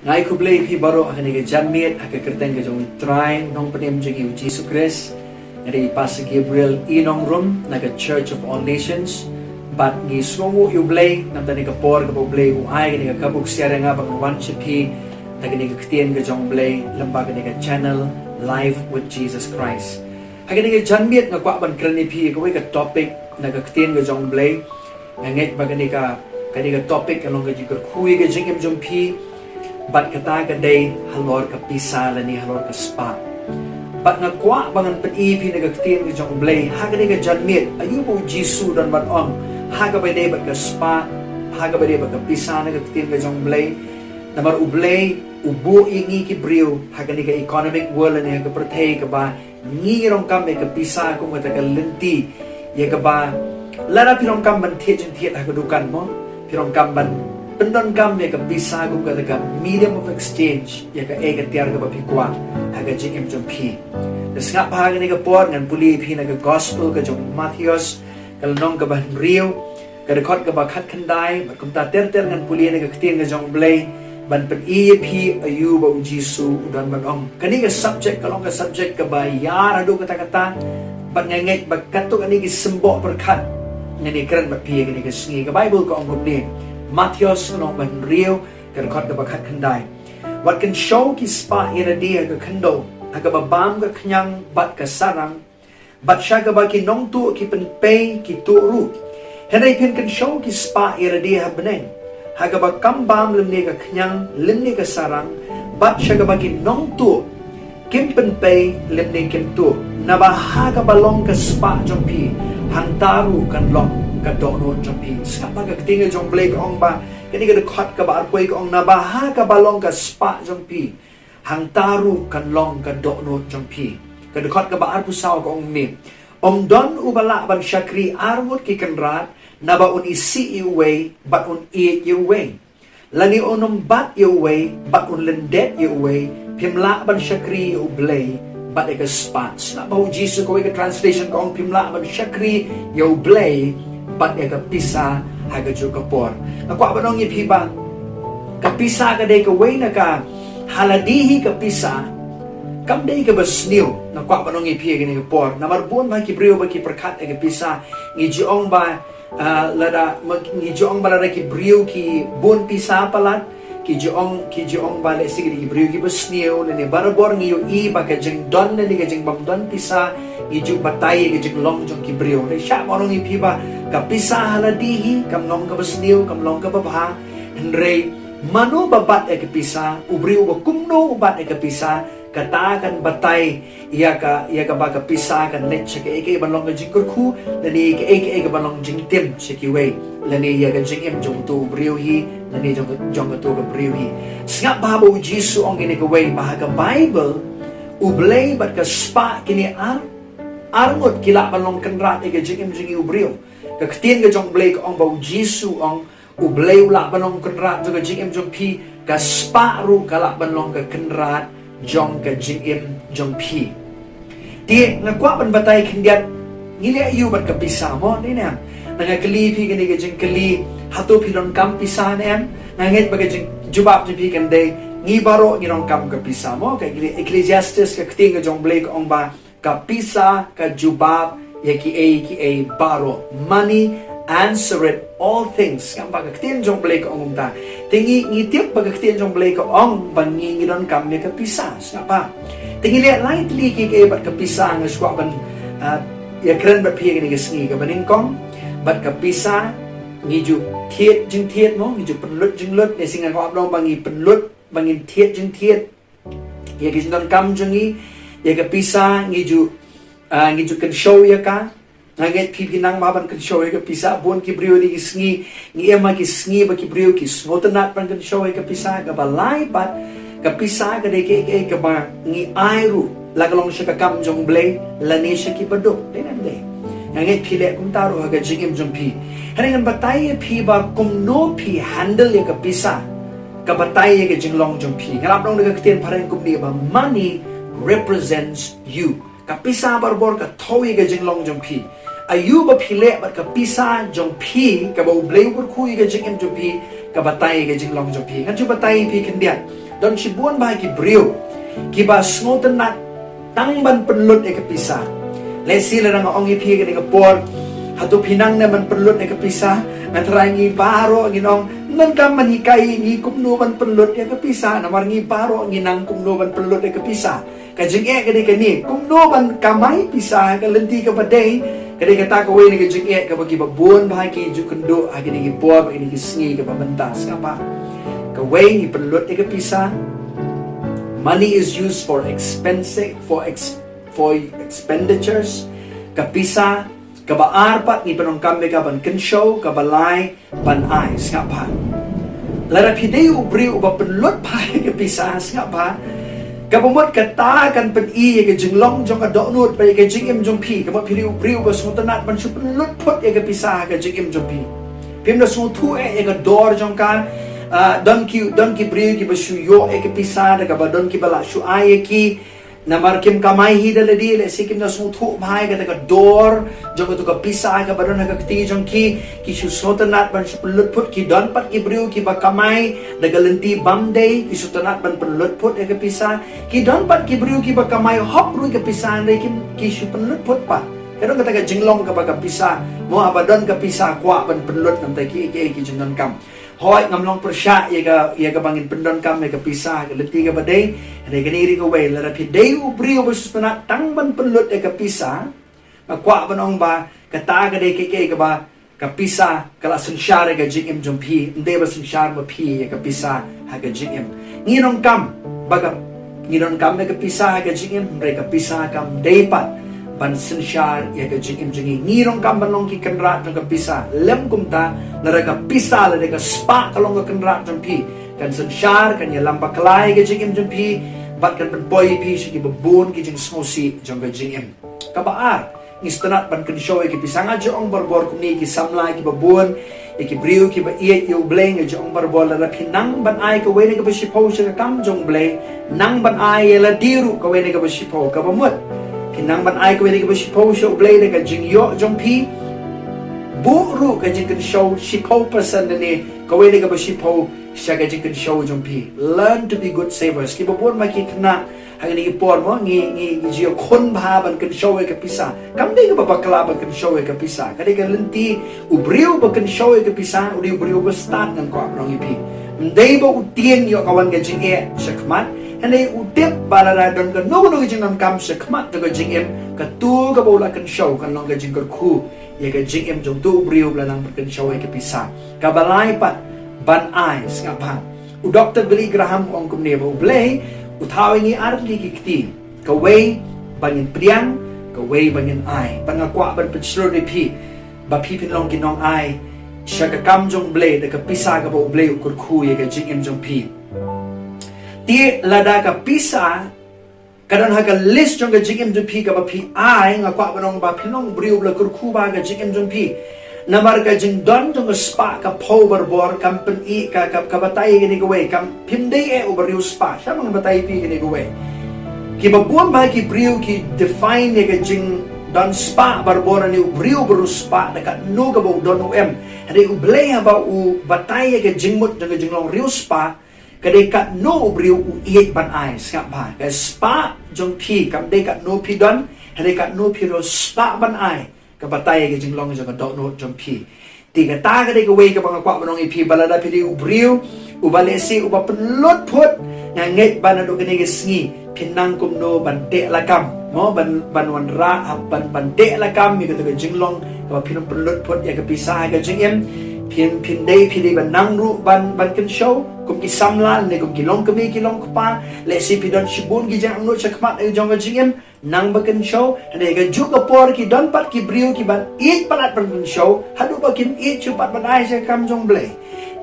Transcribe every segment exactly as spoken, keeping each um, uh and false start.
Nga ai khublei ïa phi baroh ha kane ka janmiet ha ka kyrteng ka jong U Trai Nongpynim jong ngi U Jisu Khrist. Nga dei Pastor Gabriel E Nongrum na ka Church of All Nations. Bad ngi sngewnguh ïa U Blei namar kane ka por kaba U Blei u ai kane ka kabu ka ksiar ïa nga ba ngan wan sha phi da kane ka ktien ka jong U Blei lyngba kane ka channel Life with Jesus Christ. Ha kane ka janmiet nga kwah ban kren ïa phi kawei ka topic na ka ktien ka jong U Blei. Nga ngeit ba kane ka, kane ka topic ka long ka jingkyrkhu ïa ka jingim jong phi. Bad kata ka dei halor ka pisa lane halor ka spah. Bad nga kwah ba ngan pyni ïa phi na ka ktien ka jong U Blei ha kane ka janmiet, aïu ba U Jisu u don ban ong ha kaba ïadei bad ka spah, ha kaba ïadei bad ka pisa na ka ktien ka jong U Blei. Namar U Blei u buh ïa ngi ki briew ha kane ka economic world lane ha ka pyrthei kaba ngi donkam ïa ka pisa kum kata ka lynti ïa kaba lada phi donkam ban thied jingthied ha ka dukan mo, phi donkam ban pyndonkam ïa ka pisa kum kata ka medium of exchange ïa kaei ka tiar kaba phi kwah ha ka jingim jong phi. Te sngap bha ha kane ka por ngan pule ïa phi na ka gospel ka jong u Mathaios ka lynnong kaba hynriew, ka dkhot kaba khatkhyndai, bad kumta ter ter ngan pule na ka ktien ka jong U Blei ban pyni ïa phi aïu ba U Jisu u don ban ong. Kane ka subject ka long ka subject kaba ïar haduh katta katta. Bad nga ngeit ba katto katne ki symboh pyrkhat ngan ïakren bad phi ha kane ka sngi. Ka Baibl ka ong kumne, Mathaios ka lynnong ba hynriew, ka dkhot kaba khatkhyndai. Wat kynshew ki spah ïalade ha ka khyndew, ha kaba bam ka khñiang bad ka sarang, bad sha kaba ki nongtuh ki pynpei ki tuh ruh. Hynrei phin kynshew ki spah ïalade ha bneng, ha kaba kam bam lymne ka khñiang lymne ka sarang, bad sha kaba ki nongtuh kim pynpei lymne kim tuh. Naba ha kaba long ka spah jong phi, hangta ruh kan long ka dohnud jong phi. Sngap bha ka ktien ka jong U Blei ka ong ba, kane ka dkhot kaba arphew ka ong, naba ha kaba long ka spah jong phi, hangta ruh kan long ka dohnud jong phi. Ka dkhot kaba arphew saw ka ong kumne, ym don uba lah ban shakri ar ngut ki kynrad, naba un isih ïa uwei bad un ïeit ïa uwei, lane un ym bat ïa uwei bad un lyndet ïa uwei. Phim lah ban shakri ïa U Blei bad ïa ka spah. Sngap bha, U Jisu kawei ka translation ka ong phim lah ban shakri ïa U Blei bad ïa ka pisa ha kajuh ka por. Nga kwah ban ong ïa phi ba ka pisa ka dei kawei na ka, ha lade hi ka pisa kam dei kaba sniew. Nga kwah ban ong ïa phi ha kane ka por, namar bun bha ki briew ba ki pyrkhat ïa ka pisa, ngi ju ong ba, ah, lada, ma-, ngi ju ong ba lada ki briew ki bun pisa palat, ki ju ong, ki ju ong ba lehse ki dei ki briew kiba sniew, lane barabor ngi ïohi ba ka jingdon lane ka jingbym don pisa ngi ju batai ïa ka jinglong jong ki briew. Hynrei shah ban ong ïa phi ba ka pisa ha lade hi kam long kaba sniew, kam long kaba bha. Hynrei mano ba bat ïa ka pisa, u briew ba kumno u bat ïa ka pisa, kata kan batai ïa ka, ïa kaba ka pisa kan leit sha kaei kaei ban long ka jingkyrkhu, lane kaei kaei kaban long jingtim sha kiwei, lane ïa ka jingim jong uto u briew hi, lane jong, jong kato ka briew hi. Sngap bha ba U Jisu ong kine kawei, ba ha ka Baibl U Blei bad ka spah kine ar, ar ngut ki lah ban long kynrad ïa ka jingim jong ngi u briew. Ka ktien ka jong U Blei ka ong ba U Jisu u ong, U Blei u lah ban long kynrad jong ka jingim jong phi, ka spah ruh ka lah ban long ka kynrad jong ka jingim jong phi. Te nga kwah ban batai khyndiat, ngi leh aïu bad ka pisa mo, ne em? Nga kylli phi kane ka jingkylli, hato phi donkam pisa ne em? Nga ngeit ba ka jingjubab jong phi kan dei, ngi baroh ngi donkam ka pisa mo. Ka Ecclesi-, Ecclesiastes ka ktien ka jong U Blei ka ong ba, ka pisa ka jubab ïa kiei kiei baroh. Money answereth all things. Sngap bha, ka ktien jong U Blei ka ong kumta. Te ngi, ngi tip ba ka ktien jong U Blei ka ong ba ngi, ngi donkam ïa ka pisa. Sngap bha. Te ngi leh lai tylli kiei kiei bad ka pisa, nga sngewkwah ban, ah, ïakren bad phi ha kane ka sngi. Kaba nyngkong, bad ka pisa ngi ju thied jingthied mo, ngi ju pynlut jinglut, ne shi nga kwah ban ong ba ngi pynlut, ba ngin thied jingthied ïa ki jingdonkam jong ngi. Ïa ka pisa ngi ju, ah, ngi ju kynshew ïa ka. Nga ngeit phi, phi nang bha ban kynshew ïa ka pisa. Bun ki briew ha kine ki sngi, ngi im ha ki sngi ba ki briew ki sngewtynnad ban kynshew ïa ka pisa. Kaba lai pat, ka pisa ka dei kaei kaei kaba ngi ai ruh, la ka long sha ka kam jong U Blei lane sha ki baduk. Dei ne em dei? Nga ngeit phi leh kumta ruh ha ka jingim jong phi. Hynrei ngan batai ïa phi ba kumno phi handle ïa ka pisa, ka batai ïa ka jinglong jong phi. Nga la ong da ka ktien phareng kumne ba, money represents you. Ka pisa barabor ka thew ïa ka jinglong jong phi. Aïu ba phi leh bad ka pisa jong phi, kaba U Blei u kyrkhu ïa ka jingim jong phi, ka batai ka jinglong jong phi. Ngan shu batai phi khyndiat. Don shibun bha ki briew kiba sngewtynnat tang ban pynlut ïa ka pisa. Lehse lada nga ong ïa phi kane ka por, hato phi nang ne ban pynlut ïa ka pisa? Nga trai ngi baroh ngin ong, ngan kam ban hikai ngi kumno ban pynlut ïa ka pisa, namar ngi baroh ngi nang kumno ban pynlut ïa ka pisa. Ka jingeh ka dei kane, kumno ban kamai pisa ha ka lynti kaba dei. Ka dei kata kawei na ka jingeh kaba kiba bun bha ki ju kynduh ha kine ki por, ha kine ki sngi kaba mynta. Sngap bha. Kawei, ngi pynlut ïa ka pisa. Money is used for expense, for ex, for expenditures. Ka pisa. Kaba ar pat, ngi pyndonkam ïa ka ban kynshew. Kaba lai, ban ai. Sngap bha. Lada phi dei u briew uba pynlut bha ïa ka pisa, sngap bha, kaba mut kata kan pyni ïa ka jinglong jong ka dohnud bad ïa ka jingim jong phi. Kaba mut phi dei u briew uba sngewtynnat ban shu pynlut phut ïa ka pisa ha ka jingim jong phi. Phim da sngewthuh eh ïa ka dor jong ka. Ah, don ki, don ki briew kiba shu ïoh ïa ka pisa da kaba don kiba lah shu ai ïa ki. Namar kim kamai hi da lade, lehse kim da sngewthuh bha ïa kata ka dor jong katu ka pisa kaba don ha ka kti jong ki. Ki shu sngewtynnat ban shu pynlut phut. Ki don pat ki briew kiba kamai da ka lynti bym dei, ki sngewtynnat ban pynlut phut ïa ka pisa. Ki don pat ki briew kiba kamai hok ruh ïa ka pisa, hynrei kim, ki shu pynlut phut pat. Ka don kata ka jinglong kaba ka pisa, mo, haba don ka pisa kwah ban pynlut, namar ki, ki, ki jingdonkam. Hooid, ngam long pyrshah ïa ka, ïa kaba ngin pyndonkam ïa ka pisa ha ka lynti kaba dei. Hynrei kane ruh kawei, lada phi dei u briew uba sngewtynnat tang ban pynlut ïa ka pisa, nga kwah ban ong ba kata ka dei kaei kaei kaba ka pisa ka la synshar ïa ka jingim jong phi, ym dei ba synshar ma phi ïa ka pisa ha ka jingim. Ngi donkam ba ka, ngi donkam ïa ka pisa ha ka jingim, hynrei ka pisa kam dei pat ban synshar ïa ka jingim jong ngi. Ngi donkam ban long ki kynrad jong ka pisa. Lym kumta, lada ka pisa, lada ka spah ka long ka kynrad jong phi, kan synshar, kan ïalam bakla ïa ka jingim jong phi, bad kan pynpoi phi sha kiba bun ki jingsngewsih jong ka jingim. Kaba ar, ngi sngewtynnat ban kynshew ïa ka pisa. Nga ju ong barabor kumne, ki samla kiba bun, ïa ki briew kiba ïeit ïa U Blei, nga ju ong barabor, lada phi nang ban ai kawei na kaba shiphew sha ka kam jong U Blei, nang ban ai ïa lade ruh kawei na kaba shiphew. Kaba mut, phi nang ban ai kawei na kaba shiphew sha U Blei da ka jingïoh jong phi, buh ruh ka jingkynshew shiphew percent ne kawei na kaba shiphew sha ka jingkynshew jong phi. Learn to be good savers. Kiba bun ma ki khynnah ha kine ki por, mo, ngi, ngi, ngi ju ïakhun bha ban kynshew ïa ka pisa. Kam dei kaba bakla ban kynshew ïa ka pisa. Ka dei ka lynti u briew ba kynshew ïa ka pisa, u dei u briew ba stad, ngan kwah ban ong ïa phi. Ym dei ba u tieng ïoh ka wan ka jingeh shakhmat, hynrei u tip ba lada don kano kano ka jingdonkam shakhmat jong ka jingim, katu kaba u la kynshew kan long ka jingkyrkhu ïa ka jingim jong uto u briew ba la nang pynkynshew ïa ka pisa. Kaba lai pat, ban ai. Sngap bha. U Doktor Billy Graham u ong kumne ba U Blei u thaw ïa ngi ar tylli ki kti. Kawei ba ngin pdiang, kawei ba ngin ai. Bad nga kwah ban pynshlur ïa phi ba phi phin long ki nongai sha ka kam jong U Blei da ka pisa kaba U Blei u kyrkhu ïa ka jingim jong phi. Te lada ka pisa ka don ha ka list jong ka jingim jong phi kaba phi ai, nga kwah ban ong ba phi long u briew ba la kyrkhu bha ha ka jingim jong phi. Namar ka jingdon jong ka spah ka phew barabor kam pyni, ka, ka, ka batai ïa kane kawei, kam, phim dei eh u briew spah. Sha ma ngan batai ïa phi kane kawei. Kiba bun bha ki briew ki define ïa ka jingdon spah barabor ne u briew ba riewspah da katno kaba u don u em. Hynrei U Blei haba u batai ïa ka jingmut jong ka jinglong riewspah, ka dei katno u briew u ïeit ban ai. Sngap bha. Ka spah jong phi kam dei katno phi don, hynrei katno phi riewspah ban ai, ka batai ïa ka jinglong jong ka dohnud jong phi. Te kata ka dei kawei kaba nga kwah ban ong ïa phi ba lada phi dei u briew uba lehse uba pynlut phut, nga ngeit ba naduh kane ka sngi phin nang kumno ban teh lakam, mo, ban, ban wanrah, ban, ban teh lakam ïa kata ka jinglong kaba phin ym pynlut phut ïa ka pisa ha ka jingim. Phin, phin dei, phi dei ban nang ruh ban, ban kynshew kum ki samla ne kum ki longkmie ki longkpa. Lehse phi don shibun ki jingangnud shakhmat jong ka jingim, nang ba kynshew. Hynrei ha kajuh ka por ki don pat ki briew kiba ïeit palat ban kynshew haduh ba kim ïeit shuh pat ban ai sha ka kam jong U Blei.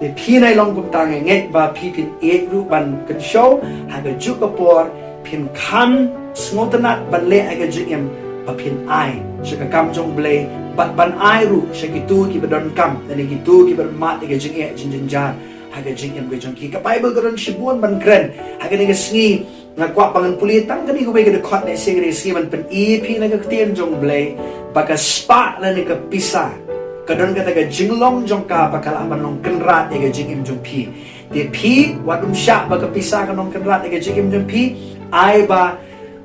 Te phi nai long kumta, nga ngeit ba phi phin ïeit ruh ban kynshew. Ha kajuh ka por phin kham sngewtynnat ban leh ha ka jingim ba phin ai sha ka kam jong U Blei, bad ban ai ruh sha kito kiba donkam, lane kito kiba mad ïa ka jingeh jingjynjar ha ka jingim ka jong ki. Ka Baibl ka don shibun ban kren. Ha kane ka sngi nga kwah ba ngan pule tang kane kawei ka dkhot, lehse kane ka sngi ban pyni ïa phi na ka ktien jong U Blei ba ka spah lane ka pisa Ka don kata ka jinglong jong ka ba ka lah ban long kynrad ïa ka jingim jong phi. Te phi wat ym shah ba ka pisa kan long kynrad ïa ka jingim jong phi. Ai ba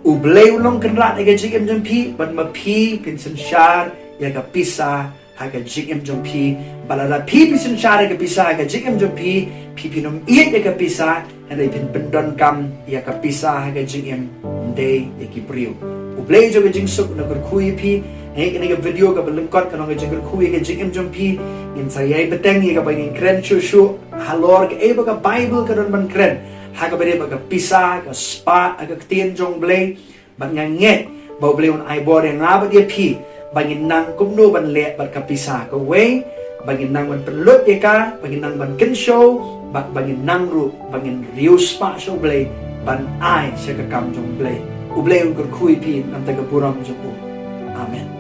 U Blei un long kynrad ïa ka jingim jong phi, bad ma phi phin synshar ïa ka pisa ha ka jingim jong phi. Bad lada phi phin synshar ïa ka pisa ha ka jingim jong phi, phi phin ym ïeit ïa ka pisa, hynrei phin pyndonkam ïa ka pisa ha ka jingim, ym dei ïa ki briew. U Blei jong ka jingsuk un kyrkhu ïa phi. Ngi kane ka video kaba lyngkot ka long ka jingkyrkhu ïa ka jingim jong phi. Ngin sa ïai bteng ïa kaba ngin kren shuh shuh halor kaei ba ka Bible ka don ban kren ha kaba ïadei bad ka pisa, ka spah ha ka ktien jong U Blei. Bad nga ngeit ba U Blei un ai bor ïa nga bad ïa phi ba ngin nang kumno ban leh bad ka pisa. Kawei, ba ngin nang ban pynlut ïa ka, ba ngin nang ban kynshew, bad ba ngin nang ruh ba ngin riewspah sha U Blei ban ai sha ka kam jong U Blei. U Blei un kyrkhu ïa phi na ka bynta ka burom jong U. Amen.